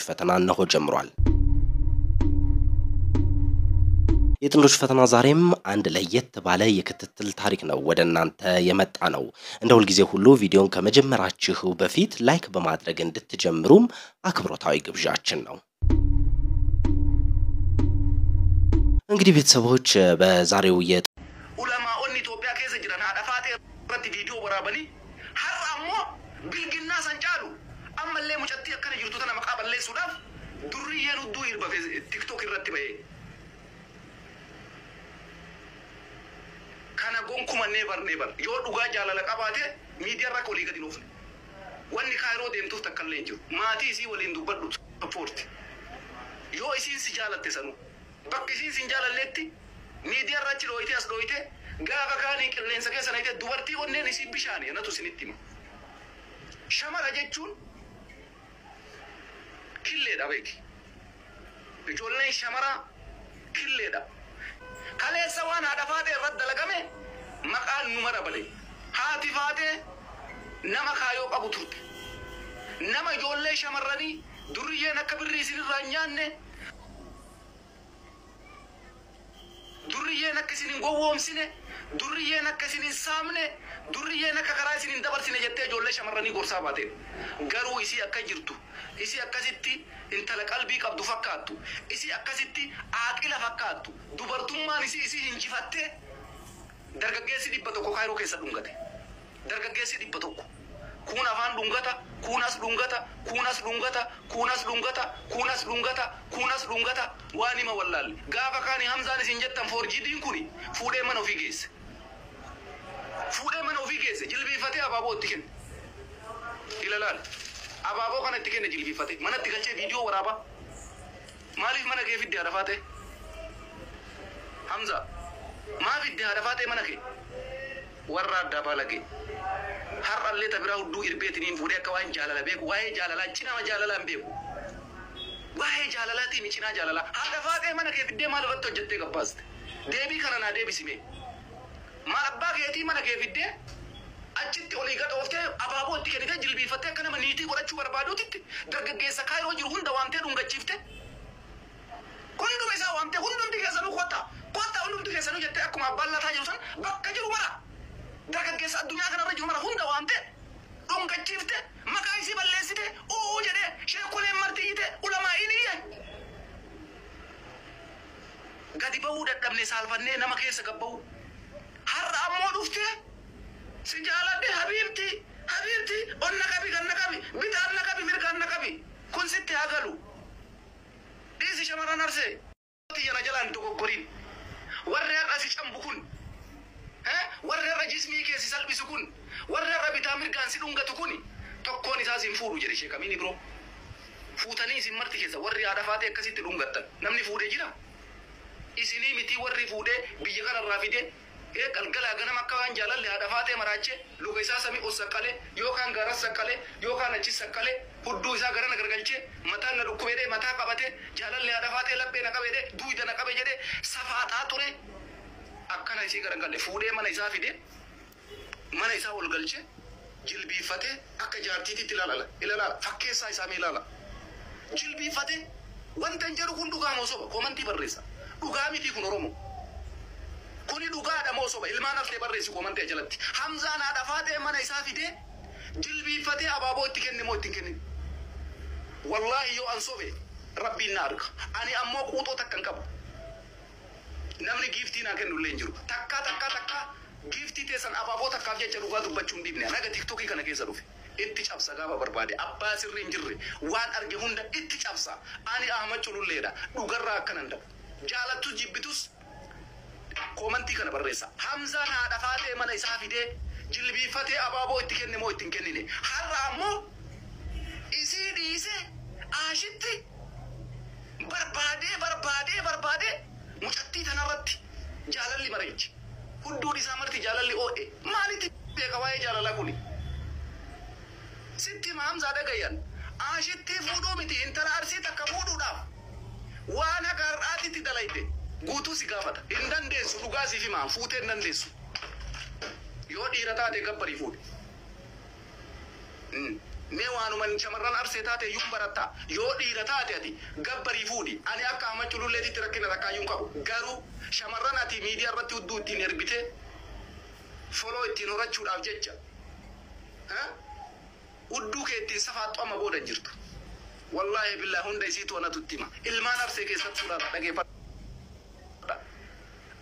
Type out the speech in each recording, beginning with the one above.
ፈተና እነሆ ጀምሯል። የጥንዶች ፈተና ዛሬም አንድ ለየት ባለ የክትትል ታሪክ ነው ወደ እናንተ የመጣ ነው። እንደ ሁልጊዜ ሁሉ ቪዲዮን ከመጀመራችሁ በፊት ላይክ በማድረግ እንድትጀምሩም አክብሮታዊ ግብዣችን ነው። እንግዲህ ቤተሰቦች በዛሬው Ulamaa'onni Itoophiyaa keessa jiran haadha faatee irratti viidiyoo waraabanii har'a ammoo bilginnaa san caalu ammallee mucattii akkana jirtu tana maqaa balleessuudhaaf durriyyeen hudduu hirba TikTok irratti ba'ee. Kana gonkuma neebar neebar yoo dhugaa jaalala qabaate miidiyaa irra olii gadi hin oofne. Wanni kaayiroo deemtuuf takka illee hin jiru. Maatii isii waliin dubbadhu sappoorti. Yoo isiin si jaalatte sanuu bakka isiin si hin jaalalletti miidiyaa irra achi dhooyitee as dhooyitee gaafa kaanii qilleensa keessa nayitee dubartii onneen isii bishaani anatu isinitti hima. Shamara jechuun killeedha beeki. Ijoolleen shamaraa killeedha. Kaleessa waan haadha faatee irratti dalagame maqaan nu mara bale. Haati faatee nama kaayoo qabu turte. Nama ijoollee shamarranii durriyyeen akka birrii isinirraa hin nyaanne durriyyeen akka isin hin gowwoomsine durriyyeen akka isin hin saamne durriyyeen akka karaa isin hin dabarsine jettee ijoollee shamarranii gorsaa baateen. Garuu isii akka jirtu isii akkasitti intala qalbii qabdu fakkaattu isii akkasitti aaqila fakkaattu dubartummaan isii isii hinjifattee dargaggeessi 100 kaayiroo keessa dhungate. Dargaggeessi 100 kun afaan dhungata, kun as dhungata, kun as dhungata, kun as dhungata, kun as dhungata, kun as dhungata waan hima wallaalle. Gaafa kaani Hamzaan isin jettan foorjiidiin kuni fuudhee mana ofii geesse. Fuudhee mana ofii geesse jilbiifatee abaaboo itti kenne. Ilalaal abaaboo kana itti kenne jilbiifatee manatti galchee viidiyoo waraabaa. Maaliif mana kee fidde haadha faatee? Hamza maa fidde haadha faatee mana kee? Warra addaa baalagee. Har'allee ta biraa hudduu irbeetiniin fuudhee akka waan jaalala beeku waa'ee jaalalaa cinaa jaalalaa hin beeku. Waa'ee jaalalaatiin cinaa jaalalaa haadha faatee mana kee fiddee maal irratti hojjettee gabbaaste? Deebii kana naa deebisime. Maal abbaa keetii mana kee fiddee achitti olii gad ooftee abaaboo itti kennitee jilbiifattee akka nama niitii godhachuu barbaaduutitti dargaggeessa kaayiroo jiru hunda waamtee dhungachiifte. Hunduma isaa waamtee hundumti keessanuu kottaa kottaa hundumti keessanuu jettee akkuma abbaan lataa jiru san bakka jiru mara dargaggeessa addunyaa kanarra jiru mara hunda waamtee dhungachiifte maqaa isii balleessite u'uu jedhee sheekoleen marti iyyite ulamaa'iin iyye. Gadi ba'uu dadhabne saalfannee nama keessa gabba'u. Har'a ammoo dhuftee si jaaladhe habiibti habiibti onna qabi ganna qabi bitaan na qabi mirgaan na qabi kun sitti haa galu. Dhiisi shamarran arsee xiyya na jalaan dogoggoriin warri har'a si cambu kun warri har'a jismii kee si salphisu kun warri har'a bitaa mirgaan si dhungatu kun tokkoon isaa sin fuudhu jedhe sheekamiin biroo. Fuutanii isin marti keessa warri haadha faatee akkasitti dhungattan namni fuudhee jira. Isinii miti warri fuudhee biyya kanarraa fidee galgalaa ganama akka waan jaalalli haadha faatee maraachee luka isaa samii ol saqqalee yookaan gaara saqqalee yookaan achi saqqalee hudduu isaa garana gargalchee mataan na dhukkubee mataa qabatee jaalalli haadha faatee laphee na qabee duuyda na qabe jedhee safaaxaa ture. Akkana isii garagalee fuudhee mana isaa fidee mana isaa ol galchee jilbiifatee akka jaartiititti ilaala ilaala fakkeessaa isaa mee ilaala. Jilbiifatee wanta hin jedhu kun dhugaa moo soba koomantii barreessa. Dhugaa miti kun Oromoo. Kuni dhugaadha moo soba ilmaan haftee barreessi koomantii jalatti. Hamzaan haadha faatee mana isaa fidee jilbiifatee abaaboo itti kenne moo itti hin kennin? Wallaahi yoo an sobe rabbiin na arga. Ani ammoo quuxoo takka hin qabu. Namni giiftii naa kennu illee hin jiru. Takkaa takkaa takkaa giiftii teessan abaaboo takkaaf jecha dhugaa dubbachuu hin dhiibne. Naga tiktookii kana keessa dhufe. Itti cabsa gaafa barbaade abbaa sirrii hin jirre waan arge hunda itti cabsa. Ani Ahmad Cululleedha. Dhugarraa akkanan dhabu. Jaalattus jibbitus koomantii kana barreessa. Hamzaan haadha faatee mana isaa fidee jilbiifatee abaaboo itti kenne moo itti hin kennine? Har'a ammoo isii dhiisee aashitti barbaadee barbaadee barbaadee mucattii tanarratti jaalalli mareechi. Hudduun isaa marti jaalalli oo'e. Maalitti beeka waa'ee jaalalaa kuni? Sitti hima Hamzaa dhagayyan. Aashitti fuudhuu miti intala arsii takka fuudhuudhaaf waan akka har'aatitti dalayte guutuu si gaafata. Hin dandeessu dhugaa siif himaa fuutee hin dandeessu. Yoo dhiira taate gabbarii fuudhi. Mee waanuman shamarran Arsee taate iyyuu baratta. Yoo dhiira taate ati gabbarii fuudhi. Ani akka Ahmad Cululleetitti rakkina rakkaayyuu hin qabu. Garuu shamarran ati miidiyaa irratti hudduu ittiin erbitee foloo ittiin horachuudhaaf jecha hudduu kee ittiin safaaxxu amma booda hin jirtu. Wallaahi billaahi hunda isiitu anatu itti hima. Ilmaan Arsee keessattuu dhageeffadha.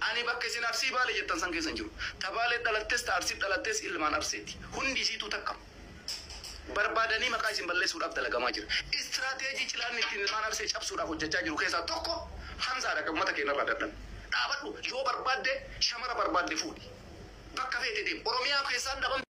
Ani bakka isin Arsii Baale jettan san keessa hin jiru. Ta Baalee dhalattes ta Arsii dhalattes ilmaan Arseeti. Hundi isiitu takka. Barbaadanii maqaa isin balleessuudhaaf dalagamaa jira. Istiraateejii cilaanni ittiin ilmaan Arsee cabsuudhaaf hojjechaa jiru keessaa tokko Hamzaadha kan uummata keenya irraa dadhabe. Dhaabadhu, yoo barbaadde shamara barbaadde fuudhi. Bakka feete deemi. Oromiyaa keessaan dhabamte.